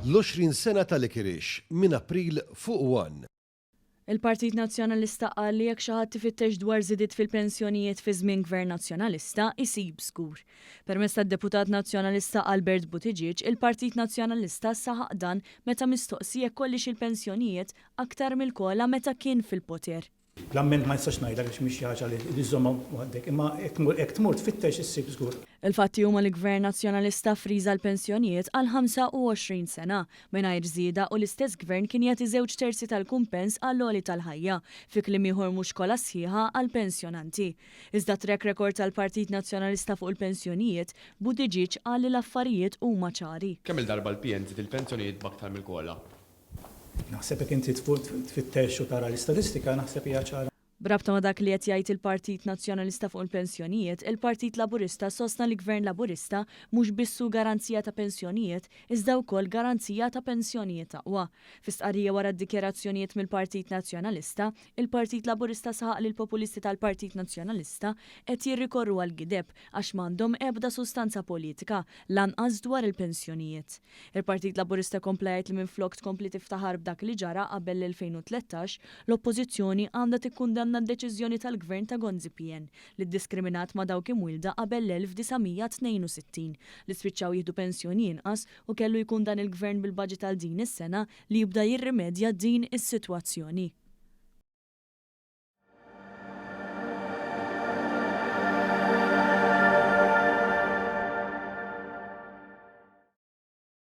L-20 sena ta' Licorice minn April fuq one. Il-Partit Nazzjonalista qal li jekk xi ħadd ifittex dwar żidiet fil-pensjonijiet fi żmien Gvern Nazzjonalista, isib żgur. Permezz tad-Deputat Nazzjonalista Albert Buttigieg, il-Partit Nazzjonalista saħaq dan meta mistoqsi jekk għolliex il-pensjonijiet aktar mill-COLA meta kien fil-poter. L-amment ma nistax ngħidlek għax mhix xi ħaġa li żżommha waħdek, imma jekk tmur tfittex issib żgur. Il-fatti huma li Gvern Nazzjonalista ffriża l-pensjonijiet għal 25 sena, mingħajr żieda u l-istess Gvern kien jagħti żewġ terzi tal-kumpens għall-għoli tal-ħajja, fi kliem ieħor mhux kola sħiħa għall-pensjonanti. Iżda t-track record tal-Partit Nazzjonalista fuq il-pensjonijiet, Buttigieg qal li l-affarijiet huma ċari. Kemm-il darba l-PN żied il-pensjonijiet b'aktar mill-COLA? Naħseb jekk inti tfittex u tara l-istatistika naħseb hija ċara. B'rabta ma' dak li qed jgħid il-Partit Nazzjonalista fuq il-pensjonijiet, il-Partit Laburista sostna li Gvern Laburista mhux biss hu garanzija ta' pensjonijiet iżda wkoll garanzija ta' pensjonijiet aqwa. Fi stqarrija wara d-dikjarazzjonijiet mill-Partit Nazzjonalista, il-Partit Laburista saħaq li l-populisti tal-Partit Nazzjonalista qed jirrikorru għall-gideb għax m'għandhom ebda sustanza politika, lanqas dwar il-pensjonijiet. Il-Partit Laburista kompla jgħid li minflok tkompli tiftaħar b'dak li ġara qabel l-2013, l-Oppożizzjoni għandha tikkundanna d-deċiżjoni tal-Gvern ta' Gonzi PN li ddiskriminat ma' dawk imwielda qabel l-1962 li spiċċaw jieħdu pensjoni inqas u kellu jkun dan il-Gvern bil-budget għal din is-sena li jibda jirrimedja din is-sitwazzjoni.